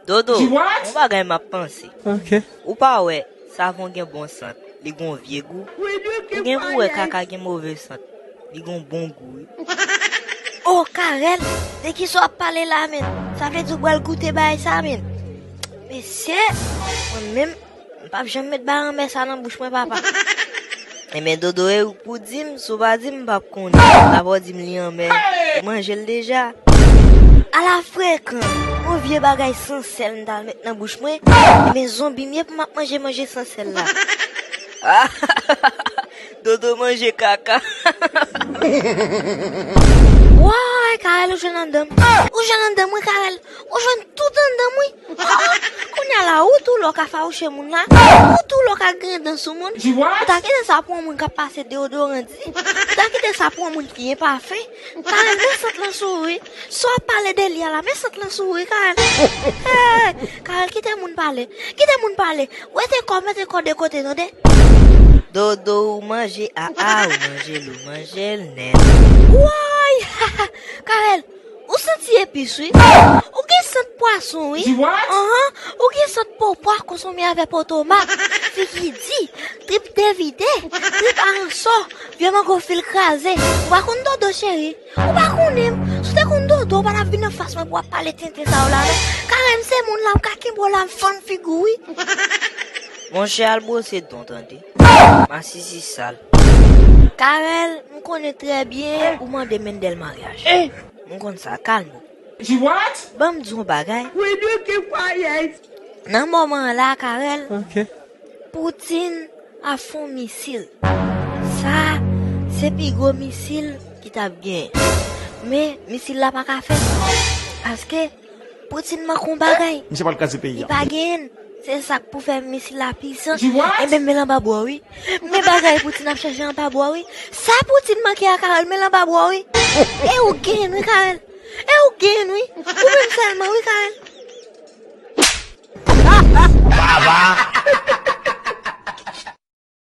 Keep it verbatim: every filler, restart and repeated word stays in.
Dodo, yon bagay m ap panse. Ok. Ou pa wè, savon gen bon sant, li gon vye gou. Ou gen pou wè kaka gen move sant, li gon bon gou, wi. Oh, Karèl, de kisa w ap pale la, menn? Sa vle di w pral goute bagay sa, menn? Mesye, mwen menm, m p ap janm met bagay anmè sa nan bouch mwen, papa. Enben, Dodo, e ou k pou di m, si w pa di m, m p ap konnen. Apa w di m li anmè, ou manje l deja. Ala frekan, yon vye bagay san sèl m t al met nan bouch mwen, enben zonbi m ye pou m ap manje manje san sèl la. Dodo manje kaka. Woy, Karèl, ou jwenn anndan m. Ou jwenn anndan m, wi, Karèl. Ou jwenn tout anndan m, wi. Oh, oh. Kounye a la, ou tou lè w ka fawouche moun la. Ou tou lè w ka griyen dan sou moun. Ou ta kite sa pou yon moun k ap pase deyodoran di. Ou ta kite sa pou yon moun ki gen pafen. Karèl, men sant lan sou ou, wi. Si w ap pale de li a la, men sant lan sou ou, wi, Karèl. Hey, Karèl, kite moun pale. Kite moun pale. Ou rete kò, mete kò de kote, tande. Dodo, ou manje a a, ou manje l, ou manje l nèt. Woy! Karèl, ou santi epis, wi. Ou gen sant pwason, wi. Di what? Anhan, ou gen sant po pwa konsome avè po tomat. Figi di, trip devide, trip aransò, vye mango fil kraze. Ou pa konn Dodo, cheri. Ou pa konnen m. Si w te konn Dodo, ou pa t ap vin anfas mwen pou w ap pale tenten sa yo la, non. Karèl, m se moun la, m ka kenbe w la, m fann figi w, wi. Monchè, al bwose don, tande. Masisi sal. Karèl, m konnen trè byen ou mande Mendel maryaj. M konn sa, kalme w. Di what? Ban m di w yon bagay. Will you keep quiet? Nan moman an la, Karèl, Ok. Poutine ap fè yon misil. Sa, se pi gwo misil ki t ap genyen. Men, misil la pa ka fèt. Paske, Poutine manke yon bagay. Misye pral kraze peyi a. Li pa genyen l. Se sa k pou fè misil la pwisan. Di what? Enben, men l anba bò, wi. Men bagay Poutine ap chache anba bò, wi. Sa Poutine manke a, Karèl, men l anba bò, wi. E ou genyen l, wi, Karèl. E ou genyen l, wi. Ou menm sèlman, wi, Karèl.